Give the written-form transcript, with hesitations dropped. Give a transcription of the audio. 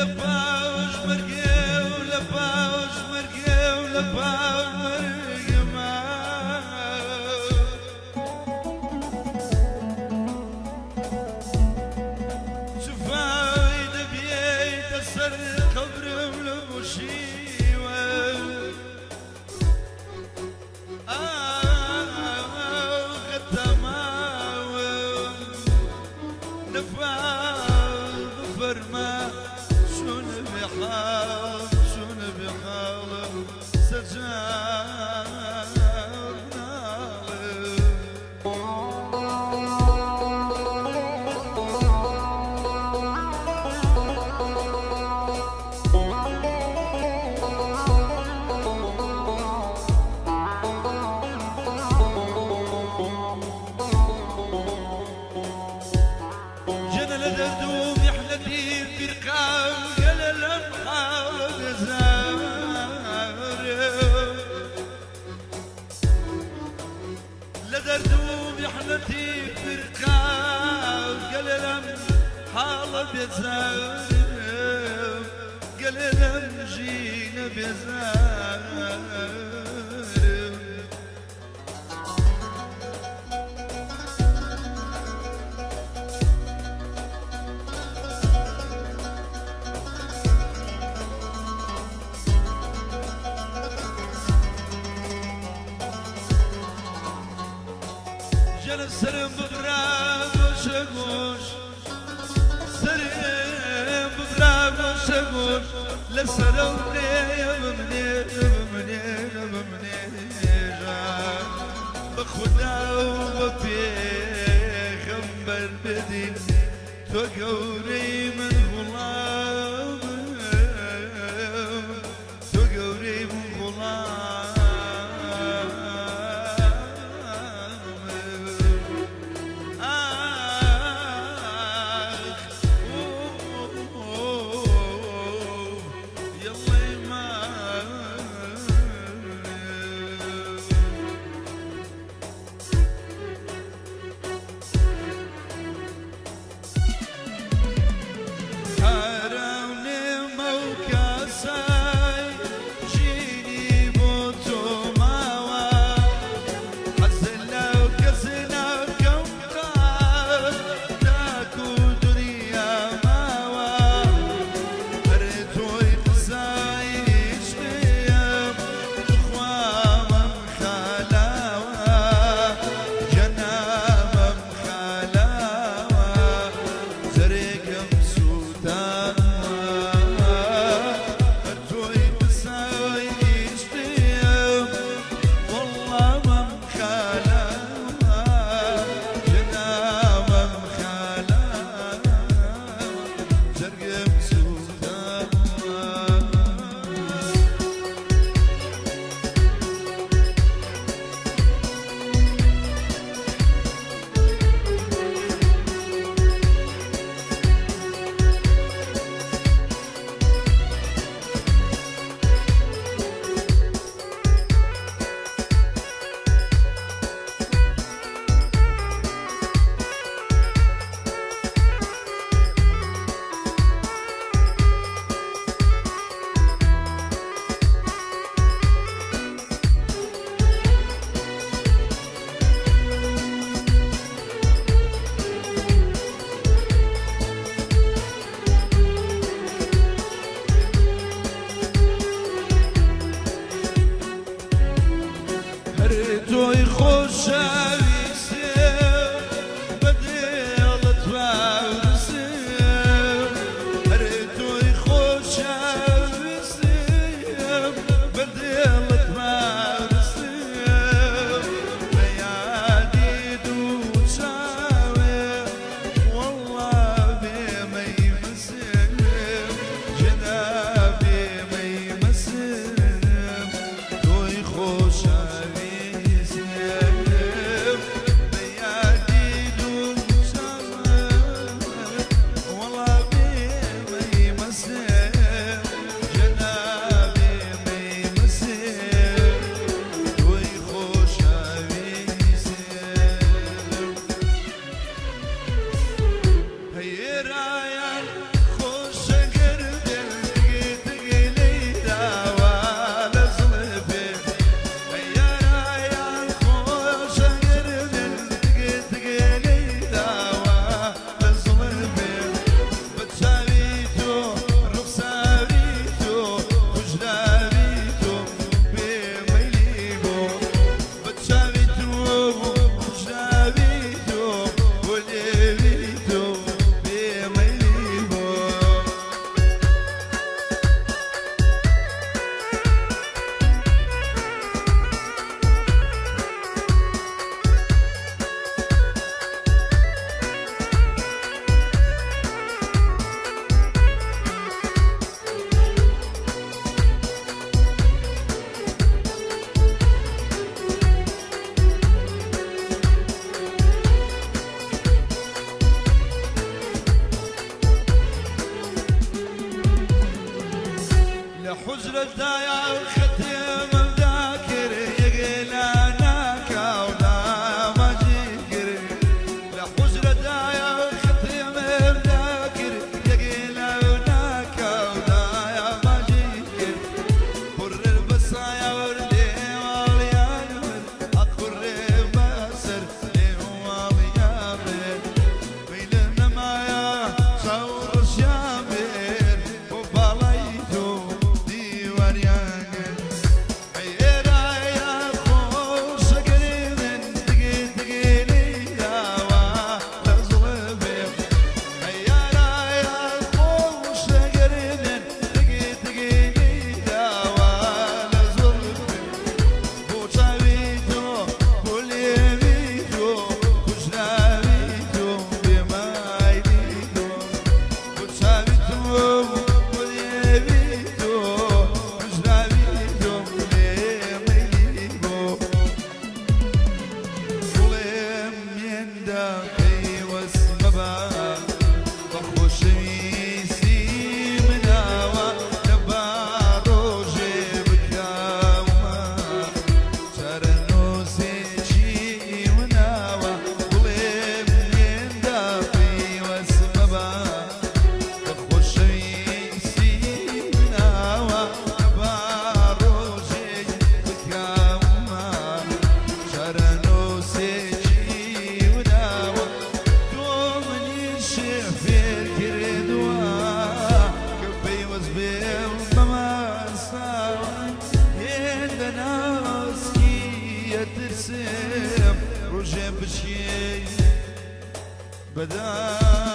لە پاش مەرگێ و لە پاش مەرگێ و لە پاش مەرگما چ فایدە بێیتە سەر قەبرم لە بۆشیوە جنە لە دەرد و میحنەتی فیرقاو گەلە لەم حاڵە بێزارم. لە دەرد و میحنەتی فیرقاو گەلە لەم حاڵە بێزارم. گەلێ لەم ژینە بێزارم. ژەنە سەرم ببرا گۆشە گۆش سەرم ببرا گۆشە گۆش لەسەرە و نێ بمنێ بمنێ بمنێ بە خودا و بە پێغەمبەر بدین تۆ گەورەی من غوڵامم تۆ گەورەی من غوڵامم ئاخ ئوف یەڵەی ماڵم. هێندە پەیوەست مەبە بە خۆشەویستی مناوە نەبا ڕۆژێ بکەومە چارەنووسێکی مناوە گوڵێم هێندە پەیوەست مەبە بە خۆشەویستی مناوە نەبا ڕۆژێ بکەومە چارەنووسێکی وناوە. تۆ منی فێر کردووە کە پەیوەست بێم بەماستاوە، هێندە ناسکی ئەترسم ڕۆژێ بچێ بەداوە.